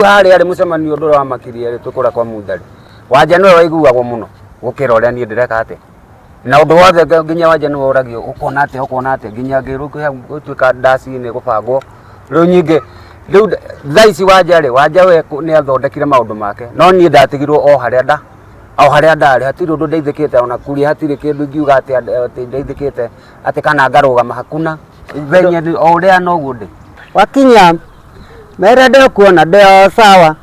Harĩa arĩ mũcemanio ũndũ ũrĩa wamakirie rĩ twĩ kwa Muthari. Wanja nĩwe waiguagwo mũno gũkĩra ũrĩa niĩ ndĩreka atĩa. Na ũndũ wothe nginya Wanja nĩwe ũragio ũkona atĩa ũkona atĩa nginya ngĩrwo gũtuĩka ndaci nĩ gũbangwo. Rĩu nyingĩ rĩu thaa ici Wanja rĩ, Wanja we nĩ athondekire maũndũ make no niĩ ndatigirwo o harĩa nda o harĩa ndarĩ hatirĩ ũndũ ndeithĩkĩte ona kuria hatirĩ kĩndũ ingiuga atĩ atĩ ndeithĩkĩte atĩ kana ngarũgama hakuna venye o ũrĩa noguo ndĩ. Wakinya mere ndĩkuona ndĩ o sawa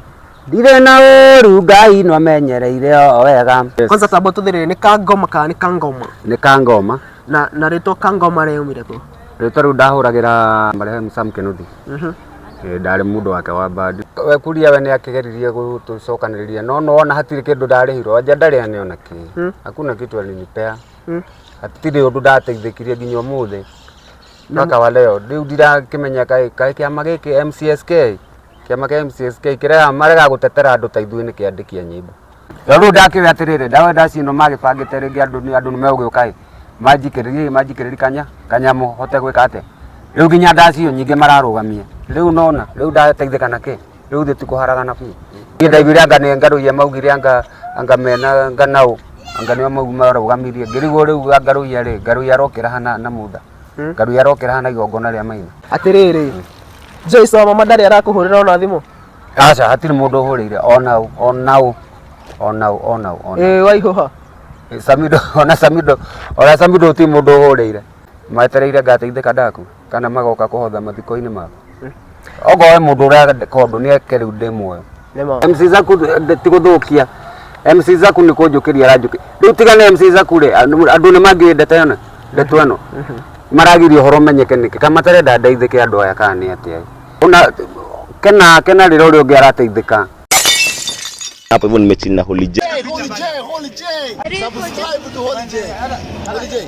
ndirĩ na ũru Ngai no amenyereire o wega. Kwanza tamba tũthĩrĩre nĩ kangoma kana nĩ kangoma? Nĩ kangoma. Na rĩtwa kangoma rĩaumire kũ? Rĩtwa rĩu ndahũragĩra marehemu Sam Kĩnuthi. Ndarĩ mũndũ wake wa bandi. We Kuria we nĩ akĩgeririe gũtũcokanĩrĩria no nĩwona hatirĩ kĩndũ ndarĩhirwo. Wanja ndarĩ aneo na kĩ. Hakuna kitu alinipea. Hatirĩ ũndũ ndateithĩkire nginya ũmũthĩ. Mpaka wa leo rĩu ndirakĩmenya kaĩ kaĩ kĩama gĩkĩ MCSK kĩama kĩa MCSK kĩrĩa marega gũtetera andũ ta ithuĩ nĩ kĩandĩki a nyĩmbo. Rĩu ndakĩũria atĩrĩrĩ ndawa ndaci ĩno magĩbangĩte rĩngĩ andũ nĩ andũ nĩ megũgĩũka ĩ manjikĩrĩrie manjikĩrĩrie kanya kanyamũ hote gwĩka atĩa. Rĩu nginya ndaci ĩyo nyingĩ mararũgamia rĩu nona rĩu ndateithĩka na kĩ rĩu thĩ ti kũharagana biũ. Niĩ ndaiguire anga nĩ Ngarũiya maugire anga anga mena Nganaũ anga nĩo marũgamirie ngĩrigwo rĩu Ngarũiya rĩ Ngarũiya arokĩra ha na Mutha Ngarũiya arokĩra ha na igongona rĩa Maina. Atĩrĩrĩ, Joyce wa mama ndarĩ arakũhũrĩra ona thimũ? Aca hatirĩ mũndũ ũhũrĩire ona ũ ona ũ ona ũ ona ũ ona Ĩĩ waihũha. Samido ona Samido ona Samido gũtirĩ mũndũ ũhũrĩire. Metereire ngateithĩka ndaku kana magoka kũhotha mathiko-inĩ maku. Okorwo he mũndũ ũreka ũndũ nĩ eke rĩu ndĩ muoyo. MC Zaku ti gũthũkia. MC Zaku nĩ kũnjũkĩria aranjũkĩria. Rĩu tiga nĩ MC Zaku rĩ, andũ nĩ mangĩũĩ ndeto ĩno ndeto ĩno. Maragiria ũhoro ũmenyeke nĩkĩ? Kana matarenda ndeithĩke andũ aya kana nĩ atĩa? Ona kena kena rĩrĩa ũrĩa ũngĩ arateithĩka. Hapo hivyo nimechill na Holy J. Holy J, Holy J. Subscribe to Holy J. Holy J.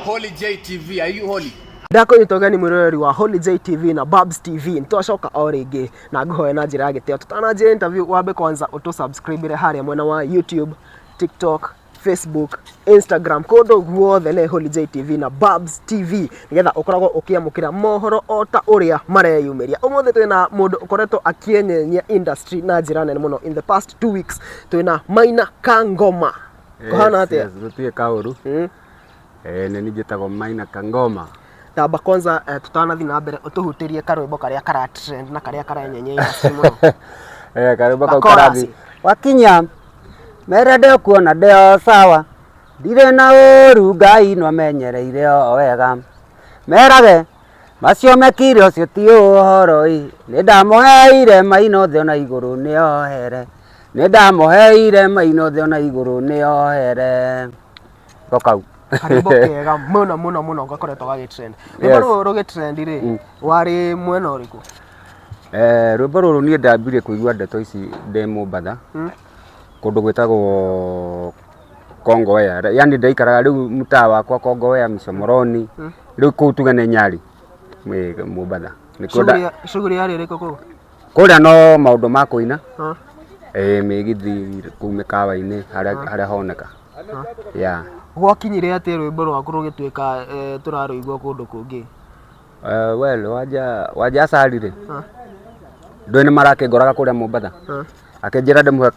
Holy J TV, are you holy? Ndakũnyita ũgeni mwĩroreri wa Holy J TV na Babs TV nĩtwacoka o rĩngĩ na ngũhoya na njĩra ya gĩtĩo tũtananjia interview wambe kwanza ũtũ subscribe harĩa mwena wa YouTube, TikTok, Facebook, Instagram kũndũ guothe nĩ Holy J TV na Babs TV nĩgetha ũkoragwo ũkĩamũkĩra mohoro o ta ũrĩa mareyumĩria. Ũmũthĩ twĩna mũndũ ũkoretwo akĩenyenyia industry na njĩra nene mũno in the past 2 weeks twĩna Maina Kangoma. Kũhana atĩa? Yes, gũtirĩ kaũru. Nĩ niĩ njĩtagwo Maina Kangoma. Tamba kwanza tutanathi na mbere ũtũhutĩrie karwĩmbo karĩa kara trend na karĩa karenyenyia industry mũno. Karwĩmbo kau Ka karathi chorus. wakinya mere ndĩkuona ndĩ o sawa ndirĩ na ũru Ngai no amenyereire o wega merage macio mekire ũcio ti ũhoro ĩ nĩ ndamũheire maina othe ona igũrũ nĩ ohere nĩ ndamũheire maina othe ona igũrũ nĩ ohere ko kau. Karwĩmbo kega mũno mũno mũno gakoretwo gagĩ trend. Rwĩmbo rũrũ rũgĩ trend rĩ warĩ mwena ũrĩkũ? Rwĩmbo rũrũ niĩ ndambirie kũigua ndeto ici ndĩ Mombatha kũndũ gwĩtagwo Kongowea, yani ndaikaraga rĩu mtaa wakwa Kongowea Msomoroni rĩu kũu tuge nĩ Nyali Mombatha. Nĩkuo Shughuli yarĩ ĩrĩkũ kũu? Kũrĩa no maũndũ ma kũina mĩgithi kũu mĩkawa-inĩ harĩa honeka yeah. Gwakinyire atĩa rwĩmbo rwaku rũgĩtuĩka tũrarũigua kũndũ kũngĩ? Well, wanja Asali rĩ ndũĩ nĩ marakĩngoraga kũrĩa Mombatha akĩnjĩra ndĩmũhe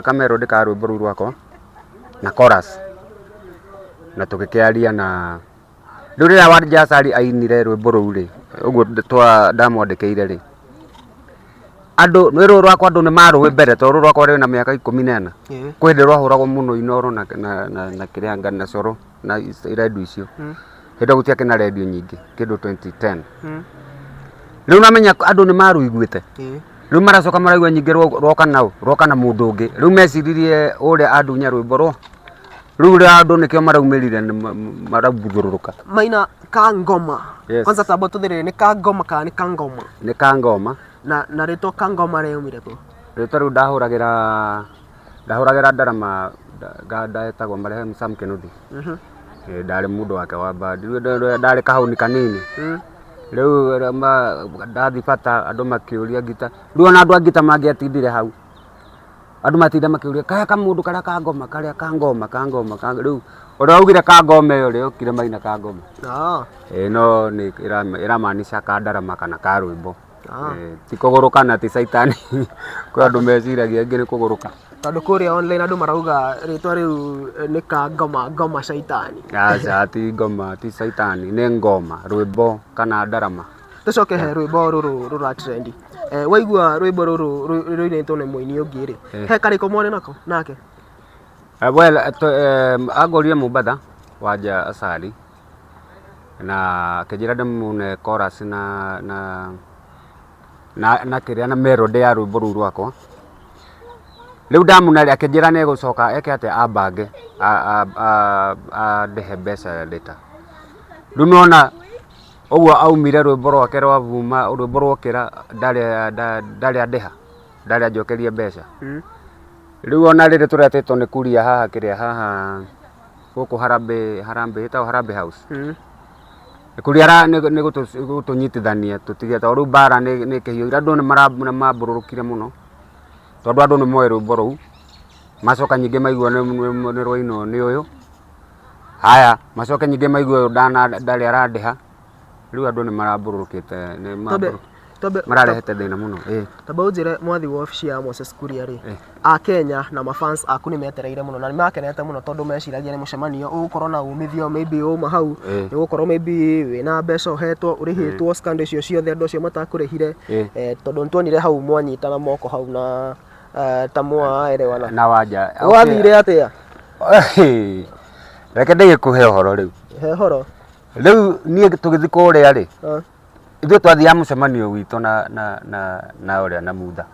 kamelody ka rwĩmbo rũu rwakwa na chorus na tũgĩkĩaria na rĩu rĩrĩa Wanja Asali ainire rwĩmbo rũu rĩ ũguo ndamwandĩkĩire rĩ andũ nĩ rũrũ rwakwa andũ nĩ marũĩ mbere tondũ rũrũ rwakwa rwĩna mĩaka 14. Kwĩ hĩndĩ rwahũragwo mũno Inooro na kĩrĩa na Coro na redio icio. Hĩndĩ ĩyo gũtiakĩ na redio nyingĩ kĩndũ 2010. Rĩu namenya andũ nĩ marũiguĩte rĩu maracoka maraigua nyingĩ rwoka naũ rwoka na mũndũ ũngĩ rĩu meciririe ũrĩa andunya rwĩmbo rwa rĩu rĩa andũ nĩkĩo maraumĩrire marabuthũrũrũka. Maina Kangoma. Yes. Kwanza tamba tũthĩrĩre nĩ Kangoma kana nĩ Kangoma? Nĩ Kangoma. Na rĩtwa Kangoma rĩaumire kũ? Rĩtwa rĩu ndahũragĩra ndarama nganda ĩtagwo marehemu Sam Kĩnuthi. Ndarĩ mũndũ wake wa bandi rĩu ndarĩ kahũni kanini rĩu ndathiĩ bata andũ makĩũria ngita rĩu ona andũ a ngita mangĩatindire hau andũ matinda makĩũria kaya kamũndũ karĩa ka ngoma karĩa ka ngoma ka ngoma ka rĩu ũrĩa waugire ka ngoma ĩyo rĩ okire Maina ka ngoma. No nĩ ĩramaanisha ka ndarama kana ka rwĩmbo. Ah. Ti kũgũrũka na ti caitani. Kwĩ andũ meciragia angĩ nĩ kũgũrũka. Tondũ kũrĩa online andũ marauga rĩtwa rĩu nĩ ka ngoma ngoma caitani. Aca, ti ngoma, ti caitani, nĩ ngoma, rwĩmbo kana ndarama. Tũcoke he rwĩmbo rũrũ rũra trend. Waigua rwĩmbo rũrũ rũinĩtwo nĩ mũini ũngĩ rĩ, he karĩko mwarĩ nako nake? Well, angũrire Mombatha Wanja Asali na akĩnjĩra ndĩmũne chorus na kĩrĩa na melody ya rwĩmbo rũu rwakwa. Rĩu ndamuna rĩ, akĩnjĩra nĩ egũcoka eke atĩa, ambange andĩhe mbeca later. Rĩu nĩwona ũguo aumire rwĩmbo rwake rwavuma, rwĩmbo rwokĩra ndarĩ andĩha, ndarĩ anjokeria mbeca. Rĩu ona rĩrĩ tũretĩtwo nĩ kuria haha kĩrĩa haha gũkũ Harambee, Harambee ĩtagwo Harambee House. Kuria nĩ gũtũnyitithania tũtige, tondũ rĩu mbara nĩ ĩkĩhiũhire, andũ nĩ mambũrũrũkire mũno, tondũ andũ nĩ moĩ rwĩmbo rũu, macoka ningĩ maigua nĩ rwainwo nĩ ũyũ, haya macoke ningĩ maigue ũyũ ndarĩ arandĩha, rĩu andũ nĩ marambũrũrũkĩte, nĩ mararehete thĩna mũno. Tamba ũnjĩre mwathi wa obici ya Moses Kuria rĩ, a Kenya na mafans aku nĩ metereire mũno na nĩ makenete mũno tondũ meciragia nĩ mũcemanio ũgũkorwo na umithio, maybe uma hau nĩ ũgũkorwo maybe wĩna mbeca ũhetwo, ũrĩhĩtwo scandal icio ciothe andũ acio matakũrĩhire, tondũ nĩ tuonire hau mwanyitana moko hau na ta mwaerewana. Na Wanja. Gwathire atĩa? Reke ndĩgĩkũhe ũhoro rĩu. He ũhoro. Rĩu niĩ tũgĩthiĩ kũrĩa rĩ, ithuĩ twathiaga mũcemanio witũ na ũrĩa na Mutha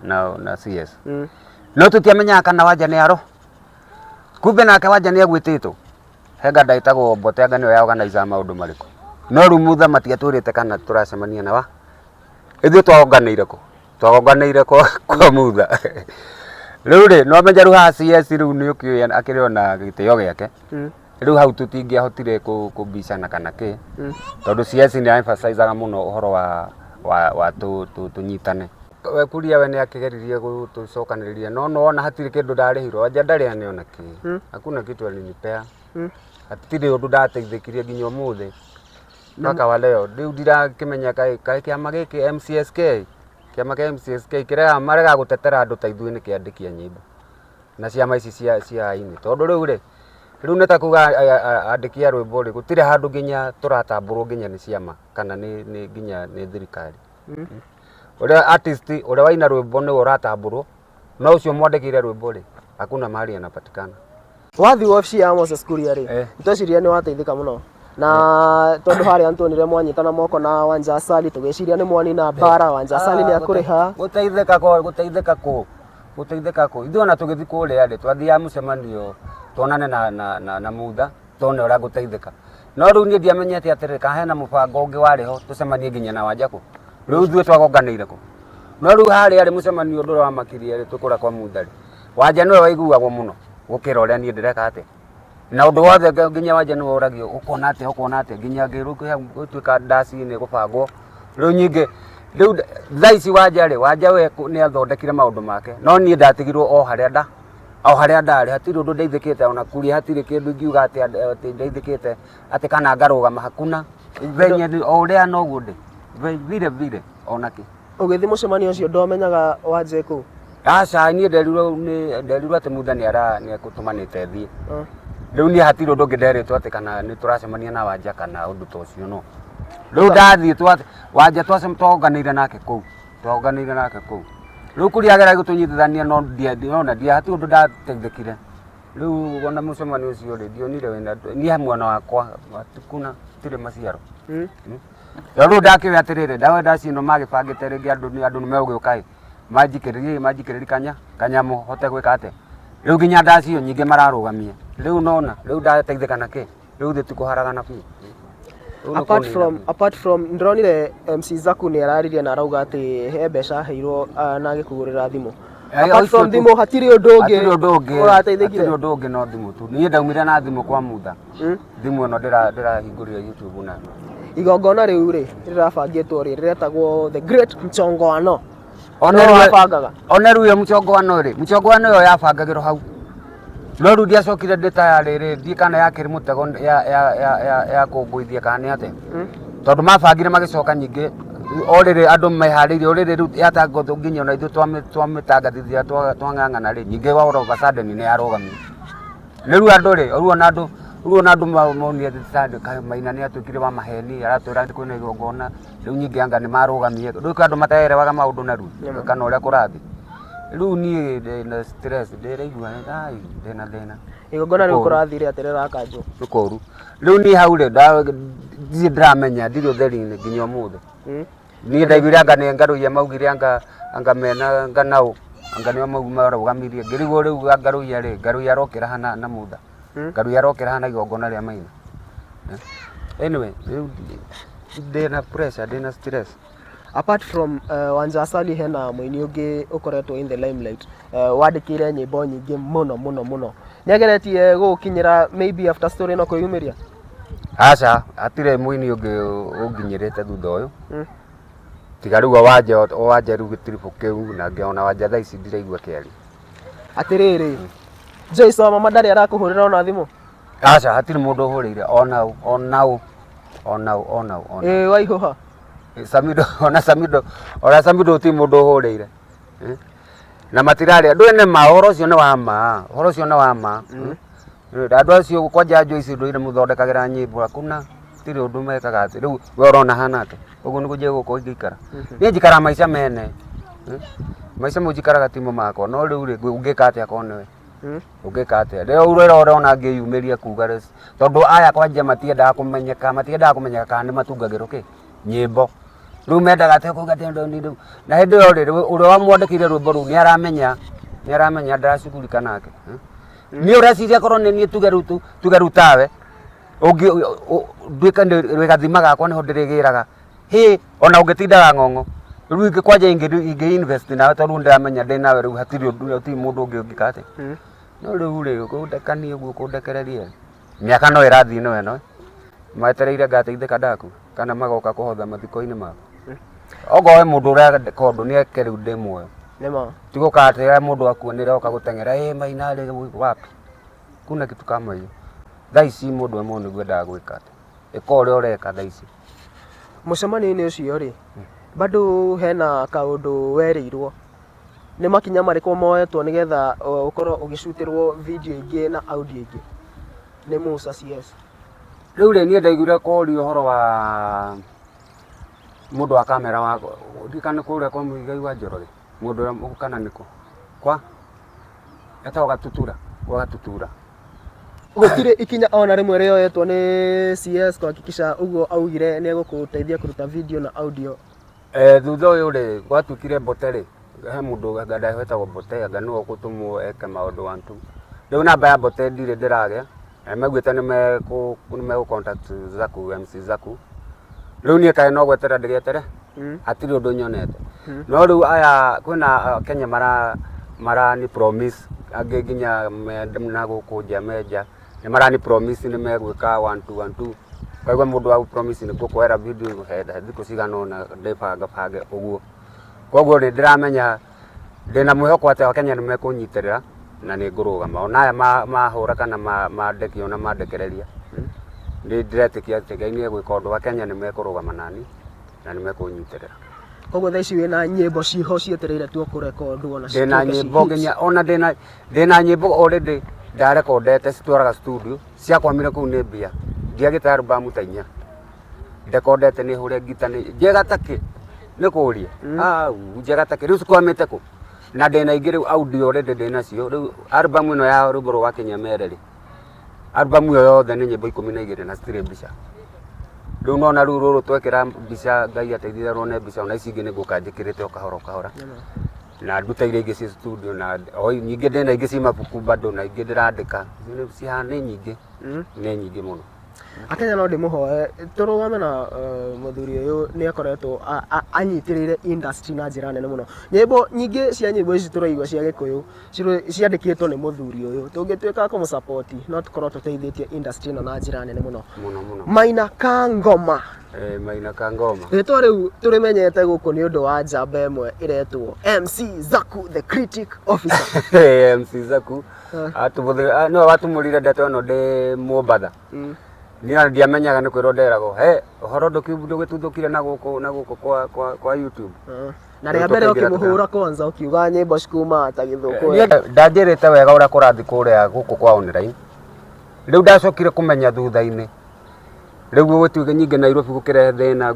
na CS. No tũtiamenyaga kana Wanja nĩ aro. Kumbe nake Wanja nĩ agwĩtĩtwo. He nganda ĩtagwo Mbote anga nĩyo ya organizer maũndũ marĩkũ. No rĩu Mutha matiatwĩrĩte kana tũracemania na wa. Ithuĩ twagonganĩire kũ? Twagonganĩire kwa Mutha. Rĩu rĩ, nĩwamenya rĩu haha CS rĩu nĩ ũkĩũĩ akĩrĩ ona gĩtĩo gĩake. Rĩu hau tũtingĩahotire kũbicana kana kĩ, tondũ CS nĩ emphasizaga mũno ũhoro wa tũnyitane. We Kuria we nĩ akĩgeririe gũtũcokanĩrĩria no nĩwona hatirĩ kĩndũ ndarĩhirwo, Wanja ndarĩ ane ona kĩ. Hakuna kitu alinipea. Hatirĩ ũndũ ndateithĩkire nginya ũmũthĩ. Mpaka wa leo. Rĩu ndirakĩmenya kaĩ kĩama gĩkĩ MCSK, kĩama kĩa MCSK kĩrĩa maregaga gũtetera andũ ta ithuĩ nĩkĩ andĩki a nyĩmbo na ciama ici cia aini. Tondũ rĩu rĩ, rĩu nĩ ta kuga andĩki a rwĩmbo rĩ, gũtirĩ handũ nginya tũratambũrwo nginya nĩ ciama kana nĩ nginya nĩ thirikari. Ũrĩa artist ũrĩa waina rwĩmbo nĩwe ũratambũrwo, no ũcio mwandĩkĩire rwĩmbo rĩ, hakuna mahali anapatikana. Wathiĩ wabici ya Moses Kuria rĩ, tweciria nĩ wateithĩka mũno na tondũ harĩa nĩtuonire mwanyitana moko na Wanja Asali, tũgĩciria nĩ mwanina mbara, Wanja Asali nĩ akũrĩha. Gũteithĩka kũ, gũteithĩka kũ, gũteithĩka kũ. Ithuĩ ona tũgĩthiĩ kũrĩa rĩ, twathiaga mũcemanio tuonane na Mutha, tuone ũrĩa ngũteithĩka. No rĩu niĩ ndiamenyete atĩrĩrĩ, kana hena mũbango ũngĩ warĩ ho tũcemanie nginya na Wanja kũ. Rĩu ithuĩ twagonganĩire kũ. No rĩu harĩa rĩ mũcemanio ũndũ ũrĩa wamakirie rĩ, twĩ kũrĩa kwa Mutha rĩ, Wanja nĩwe waiguagwo mũno gũkĩra ũrĩa niĩ ndĩreka atĩa. Na ũndũ wothe nginya Wanja nĩwe ũragio ũkona atĩa, ũkona atĩa, nginya gũtuĩka ndaci nĩ gũbangwo. Rĩu nyingĩ, rĩu thaa ici Wanja rĩ, Wanja we nĩ athondekire maũndũ make, no niĩ ndatigirwo o harĩa nda, o harĩa ndarĩ, hatirĩ ũndũ ndeithĩkĩte ona kuria hatirĩ kĩndũ ingiuga atĩ ndeithĩkĩte atĩ kana ngarũgama, hakuna. Venye o ũrĩa noguo ndĩ, vile vile ona kĩ. Ũgĩthiĩ mũcemanio ũcio ndwamenyaga Wanja e kũu? Aca, niĩ nderirwo nĩ nderirwo atĩ Mutha nĩ ara nĩ ekũtũmanĩte thiĩ. Rĩu niĩ hatirĩ ũndũ ũngĩ nderĩtwo atĩ kana nĩ tũracemania na Wanja kana ũndũ ta ũcio no. Rĩu ndathiĩ twa Wanja twagonganĩire nake kũu, twagonganĩire nake kũu. Rĩu kũrĩa ageragia gũtũnyitithania no ndĩrona hatirĩ ũndũ ndateithĩkire. Rĩu ona mũcemanio ũcio rĩ, ndionire wĩna niĩ mwena wakwa hakuna hatirĩ maciaro. Rĩu ndakĩũĩ atĩrĩrĩ, ndawa ndaci ĩno magĩbangĩte rĩngĩ andũ andũ nĩ megũgĩũka ĩ, manjikĩrĩrie manjikĩrĩrie kanyamũ hote gwĩka atĩa. Rĩu nginya ndaci ĩyo nyingĩ mararũgamia. Rĩu nona, rĩu ndateithĩka na kĩ? Rĩu thĩ ti kũharagana biũ. Apart from apart from ndĩronire MC Zaku nĩ araririe na arauga atĩ he mbeca aheirwo na agĩkũgũrĩra thimũ. Apart from thimũ hatirĩ ũndũ ũngĩ hatirĩ ũndũ ũngĩ ũrateithĩkire. Hatirĩ ũndũ ũngĩ no thimũ tu. Niĩ ndaumire na thimũ kwa Mutha. Thimũ ĩno ndĩrahingũrire YouTube nayo. Igongona rĩu rĩ rĩrabangĩtwo rĩ rĩretagwo The Great Mchongoano. Ona Nĩwe rĩu wabangaga? Ona rĩu ĩyo mchongoano rĩ, mchongoano ĩyo yabangagĩrwo hau. No rĩu ndiacokire ndĩ tayarĩ rĩ, ndiĩ kana yakĩrĩ mũtego ya kũngũithia kana nĩ atĩa. Tondũ mabangire magĩcoka nyingĩ Orĩrĩ andũ meharĩirie orĩrĩ rĩu yatangathwo nginya ona ithuĩ twamĩtangathithia twang'ang'ana rĩ, ningĩ all of a sudden nĩ yarũgamio. Rĩu andũ rĩ, rĩu ona andũ rĩu ona andũ monire atĩ Sunday kaĩ Maina nĩ atuĩkire wa maheni, aratwĩra atĩ kwĩna igongona, rĩu ningĩ anga nĩ marũgamie. Rĩu kwĩ andũ mataerewaga maũndũ narua kana ũrĩa kũrathiĩ. Rĩu niĩ ndĩna stress, ndĩraigua ai ndĩna thĩna. Igongona rĩu Kũũru. kũrathire atĩ rĩrakanjwo. Nĩ kũũru. Rĩu niĩ hau rĩ, ndirĩ ndĩramenya, ndirĩ ũtheri-inĩ nginya ũmũthĩ. Niĩ ndaiguire anga nĩ Ngarũiya maugire anga anga mena anga nao anga nĩo mau marũgamirie ngĩrigwo rĩu Ngarũiya rĩ Ngarũiya arokĩra ha na munda Ngarũiya arokĩra ha na igongona rĩa Maina. Anyway rĩu ndĩna pressure ndĩna stress. Apart from Wanja Asali hena mũini ũngĩ ũkoretwo in the limelight wandĩkĩire nyĩmbo nyingĩ mũno mũno mũno. Nĩ ageretie gũgũkinyĩra maybe after story ĩno kwĩyumĩria? Aca, hatirĩ mũini ũngĩ ũnginyĩrĩte thutha ũyũ. Tiga rĩu o Wanja, o Wanja rĩu gĩtiribũ kĩu na ona Wanja thaa ici ndiraigua akĩaria. Atĩrĩrĩ, Joyce wa mama ndarĩ arakũhũrĩra ona thimũ? Aca, hatirĩ mũndũ ũhũrĩire ona ũ, ona ũ, ona ũ, ona ũ, ona ũ. Ĩĩ waihũha. Samido, ona Samido, ona Samido gũtirĩ mũndũ ũhũrĩire. Eh? Na matirarĩa, ndũĩ nĩ ma, ũhoro ũcio nĩ wa ma, ũhoro ũcio nĩ wa ma. Andũ acio kwanja Joyce ndũire mũthondekagĩra nyĩmbo hakuna tirĩ ũndũ mekaga atĩ rĩu we ũrona hana atĩ ũguo nĩguo njĩgũkũ ingĩikara. Niĩ njikaraga maica mene. Maica mau njikaraga timo makwa no rĩu rĩ ũngĩka atĩa korwo nĩwe? Ũngĩka atĩa? Rĩu ũrĩa ũrona ngĩyumĩria kuga rĩ tondũ aya kwanja matiendaga kũmenyeka matiendaga kũmenyeka kana nĩ matungagĩrwo kĩ nyĩmbo. Rĩu mendaga atĩ kuga atĩ rĩu na hĩndĩ ĩyo rĩ ũrĩa wamwandĩkĩire rwĩmbo rũu nĩ aramenya nĩ aramenya ndaracugurika nake. Niĩ ũreciria korwo nĩ niĩ tuge rĩu tuge rĩu tawe ũngĩ nduĩke wĩ gathima gakwa nĩho ndĩrĩgĩraga hĩ ona ũngĩtindaga ng'ong'o rĩu ingĩ kwanja ingĩ invest nawe tondũ ndĩramenya ndĩ nawe rĩu hatirĩ ũndũ hatirĩ mũndũ ũngĩ ũngĩka atĩ no rĩu rĩ kũndekanie ũguo kũndekereria mĩaka no ĩrathiĩ no ĩno metereire ngateithĩka ndakua kana magoka kũhotha mathiko-inĩ makwa okorwo he mũndũ ũreka ũndũ nĩ eke rĩu ndĩ muoyo. Nĩma. Ti gũkatĩra mũndũ akua nĩroka gũteng'era ĩ Maina rĩ wapi kuna kitu kama hiyo. Thaa ici mũndũ ĩmwe nĩguo endaga gwĩka atĩ ĩka ũrĩa ũreka thaa ici. Mũcemanio-inĩ ũcio rĩ, bado hena kaũndũ werĩirwo. Nĩ makinya marĩkũ moetwo nĩgetha ũkorwo ũgĩcutĩrwo video ingĩ na audio ingĩ nĩ Musa CS? Rĩu rĩ niĩ ndaiguire kũrio ũhoro wa mũndũ wa kamera wa ndirikana nĩ kũrĩa kwa Mũigai wa Njoroge mũndũ ũrĩa kana nĩkũ kwa etagwo Gatutura gwa Gatutura. Gũtirĩ ikinya ona rĩmwe rĩoetwo nĩ CS kuhakikisha ũguo augire nĩ egũkũteithia kũruta video na audio. Eh, thutha ũyũ rĩ gwatuĩkire Mbote rĩ he mũndũ anga wetagwo Mbote anga nĩwe ũgũtũmwo eke maũndũ one two. Rĩu namba ya Mbote ndirĩ ndĩragĩa na maugĩte nĩ megũ contact Zaku MC Zaku. Rĩu niĩ kaĩ no gweterera ndĩgĩetere hatirĩ ũndũ nyonete. No rĩu aya kwĩna Kenya marani promise angĩ nginya me na gũkũ nja me nja nĩ marani promise nĩ megwĩka one two one two. Ũkaigua mũndũ agũ promise nĩ ngũkũoera video he thikũ cigana ũna ndĩbangabange ũguo. Koguo nĩ ndĩramenya ndĩna mwĩhoko atĩ Akenya nĩ mekũnyitĩrĩra na nĩ ngũrũgama. Ona aya mahũra kana mandekia ona mandekereria nĩ ndĩretĩkia atĩ Ngai nĩ egwĩka ũndũ Akenya nĩ mekũrũgama nani na nĩ mekũnyitĩrĩra. Koguo thaa ici wĩna nyĩmbo ciho cietereire tu kũrekondwo na Ndĩna cituĩke ci nyĩmbo hits. nginya ona ndĩna nyĩmbo already ndarekondete citwaraga studio ciakwamire kũu nĩ mbia ndiagĩte album ta inya ndekondete nĩ hũre ngita nĩ njega takĩ nĩ kũria au njega takĩ rĩu cikwamĩte kũ na ndĩna ingĩ rĩu audio already ndĩnacio rĩu album ĩno ya rwĩmbo rwa Kĩnyamere rĩ album ĩyo yothe nĩ nyĩmbo 12 na citirĩ mbica rĩu nona rĩu rũrũ twekĩra mbica Ngai ateithie ruone mbica ona ici ingĩ nĩ ngũka njĩkĩrĩte o kahora o kahora na ndute iria ingĩ ciĩ studio na o nyingĩ ndĩna ingĩ ci mabuku bado na ingĩ ndĩrandĩka cihana nĩ nyingĩ nĩ nyingĩ mũno. Akenya no ndĩmũhoe tũrũgame na mũthuri ũyũ nĩ akoretwo anyitĩrĩire industry na njĩra nene mũno. Nyĩmbo nyingĩ cia nyĩmbo ici tũraigua cia Gĩkũyũ ciandĩkĩtwo nĩ mũthuri ũyũ. Tũngĩtuĩka a kũmũ support no tũkorwo tũteithĩtie industry ĩno na njĩra nene mũno. Mũno mũno. Maina Kangoma. Eh, Maina Kangoma. Rĩtwa rĩu tũrĩmenyete gũkũ nĩ ũndũ wa njamba ĩmwe ĩretwo MC Zaku the Critic Officer. MC Zaku atũbũthĩra nĩwe watumũrire ndeto ĩno ndĩ Mombatha. Niĩ ona ndiamenyaga nĩ kwĩrwo nderagwo he ũhoro ndũgĩtuthũkire na gũkũ na gũkũ kwa, kwa, kwa YouTube. Na rĩa Rĩu mbere tũkĩingĩra ũkĩmũhũra kwanza ũkiuga nyĩmbo cikuma ta gĩthũkũ. Niĩ ndanjĩrĩte wega ũrĩa kũrathiĩ kũrĩa gũkũ kwa online. Rĩu ndacokire kũmenya thutha-inĩ rĩu gũgĩtuĩka nyingĩ Nairobi gũkĩrehe thĩna,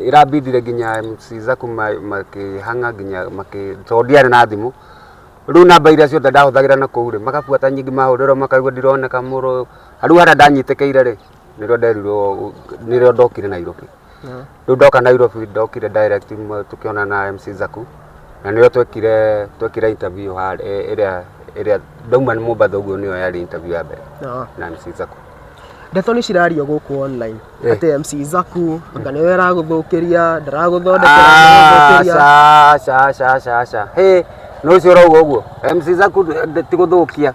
ĩrambindire nginya MC Zaku makĩhang'a nginya makĩ tondũ ndiarĩ na thimũ. Rĩu namba iria ciothe ndahũthagĩra na kũu rĩ, magabuata nyingĩ mahũrĩrwo makaigua ndironeka mũrũ. Rĩu harĩa ndanyitĩkĩire rĩ, nĩrĩo nderirwo, nĩrĩo ndokire Nairobi. Rĩu ndoka Nairobi ndokire direct tũkĩonana na MC Zaku na nĩrĩo twekire interview harĩa ĩrĩa ĩrĩa ndauma nĩ Mombatha ũguo nĩyo yarĩ interview ya mbere na MC Zaku. Ndeto nĩ cirario gũkũ online atĩ MC Zaku anga nĩwe aragũthũkĩria, ndaragũthondekera, ndaragũthũkĩria. Aca aca aca aca hĩ nĩ ũcio ũrauga ũguo MC Zaku ti gũthũkia.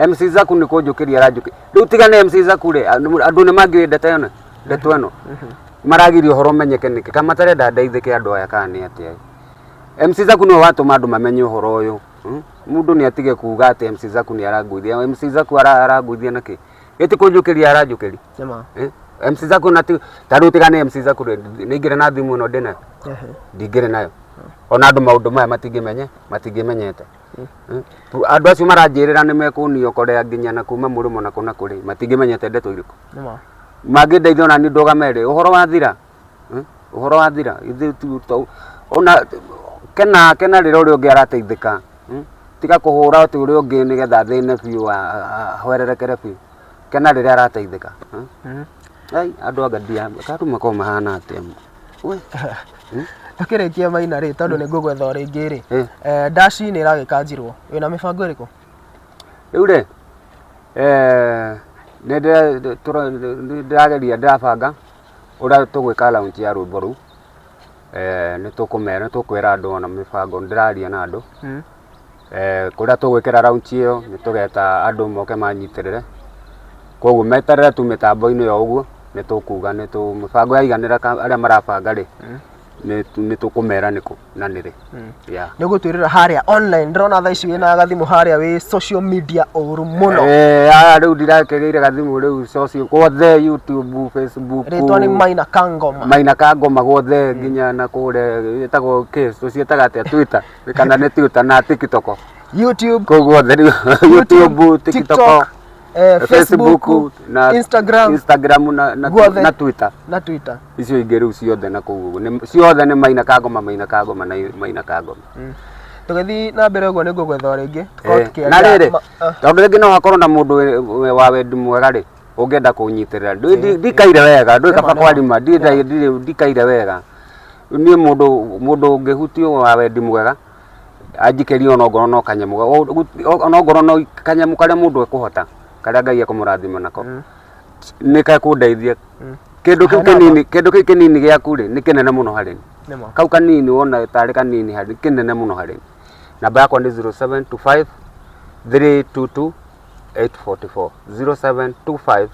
MC Zaku nĩ kũnjũkĩria aranjũkĩria. Rĩu tiga nĩ MC Zaku rĩ, andũ nĩ mangĩũĩ ndeto ĩno, ndeto ĩno maragiria ũhoro ũmenyeke nĩkĩ? Kana matarenda ndeithĩke andũ aya kana nĩ atĩa? MC Zaku nĩwe watũma andũ mamenye ũhoro ũyũ. Mũndũ nĩ atige kuga atĩ MC Zaku nĩ arangũithia. MC Zaku arangũithia nakĩ? Ĩti kũnjũkĩria aranjũkĩria. Nĩma. MC Zaku na ti ta rĩu tiga nĩ MC Zaku rĩ, nĩ ingĩrĩ na thimũ ĩno ndĩnayo? Ndingĩrĩ nayo. Ona andũ maũndũ maya matingĩmenye, matingĩmenyete. Andũ acio maranjĩrĩra nĩ mekũniokorea nginya na kuma mũrĩmo na kũ na kũrĩ, matingĩmenyete ndeto irĩkũ. Nĩma. Mangĩndeithia ona niĩ ndũgame rĩ, ũhoro wathira. Ũhoro wathira. Ithuĩ ona kena kena rĩrĩa ũrĩa ũngĩ arateithĩka. Tiga kũhũra atĩ ũrĩa ũngĩ nĩgetha athĩne biũ ahwererekere biũ. Kena rĩrĩa arateithĩka. Ai, andũ anga ndia, andũ makoragwo mahana atĩa? We. Tũkĩrĩkia Maina rĩ, tondũ nĩ ngũgwetha o rĩngĩ rĩ, Dashi nĩ ĩragĩkanjirwo, wĩna mĩbango ĩrĩkũ? Rĩu rĩ, nĩ ndĩrageria ndĩrabanga ũrĩa tũgwĩka launch ya rwĩmbo rũu. Nĩ tũkũmera, nĩ tũkwĩra andũ ona mĩbango, nĩ ndĩraria na andũ. Kũrĩa tũgwĩkĩra launch ĩyo nĩ tũgeta andũ moke manyitĩrĩre. Koguo meterere tu mĩtambo-inĩ o ũguo, nĩ tũkuga nĩ tũ mĩbango yaiganĩra arĩa marabanga rĩ, nĩ tũkũmera nĩkũ na nĩrĩ. Yeah. Nĩ ũgũtwĩrĩra harĩa online, ndĩrona thaa ici wĩna gathimũ harĩa wĩ social media ũru mũno. Aya rĩu ndirakĩgĩire gathimũ rĩu social guothe, YouTube, Facebook. Rĩtwa nĩ Maina Kangoma. Maina Kangoma guothe nginya na kũrĩa ĩtagwo kĩ, tũciĩtaga atĩa, Twitter kana nĩ Twitter na TikTok. YouTube. Kũu guothe rĩu YouTube, TikTok, Facebook, na Instagram, Instagram guothe. na Twitter. Na Twitter. Icio ingĩ rĩu ciothe na kũu ũguo. Ciothe nĩ Maina Kangoma, Maina Kangoma na Maina Kangoma. Tũgĩthiĩ na mbere ũguo nĩ ngũgwetha o rĩngĩ. Tũkorwo tũkĩaria Na rĩrĩ, tondũ rĩngĩ no hakorwo na mũndũ wa wendi mwega rĩ, ũngĩenda kũnyitĩrĩra. Ndikaire wega, ndũĩ kaba kwarima, ndikaire wega. Niĩ mũndũ ũngĩhutio wa wendi mwega, anjikĩrie ona ongorwo no kanyamũ, ona ongorwo no kanyamũ karĩa mũndũ ekũhota, karĩa Ngai ekũmũrathima nako, nĩ gekũndeithia. Kĩndũ kĩu kĩnini, kĩndũ kĩu kĩnini gĩaku rĩ, nĩ kĩnene mũno harĩ niĩ. Kau kanini wona tarĩ kanini harĩ, kĩnene mũno harĩ niĩ. Namba yakwa nĩ 0725 322 844, 0725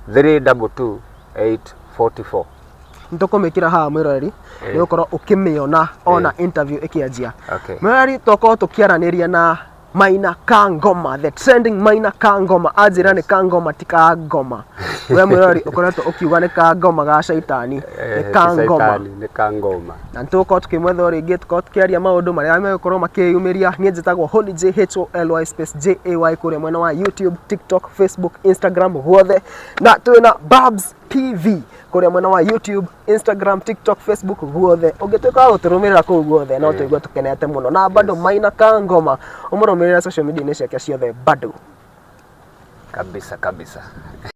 322 844. Nĩtũkũmĩkĩra haha mwĩroreri, nĩ ũgũkorwo ũkĩmĩona ona interview ĩkĩanjia. Mwĩroreri, twakorwo tũkĩaranĩria na Maina Kangoma, the trending Maina Kangoma. Anjĩra nĩ Kangoma ti Kangoma. We mwĩroreri ũkoretwo ũkiuga nĩ Kangoma ga caitani, nĩ Ti Kangoma. caitani, nĩ Kangoma. Na nĩtũgũkorwo tũkĩmwetha o rĩngĩ, tũkorwo tũkĩaria maũndũ marĩa megũkorwo makĩyumĩria. Niĩ njĩtagwo Holy J, H O L Y space J A Y kũrĩa mwena wa YouTube, TikTok, Facebook, Instagram guothe. Na twĩna Babs TV kũrĩa mwena wa YouTube, Instagram, TikTok, Facebook guothe. Ũngĩtuĩka wa gũtũrũmĩrĩra kũu guothe no tũigue tũkenete mũno. Na bado Maina Kangoma ũmũrũmĩrĩre social media-inĩ ciake ciothe bado. Kabisa kabisa.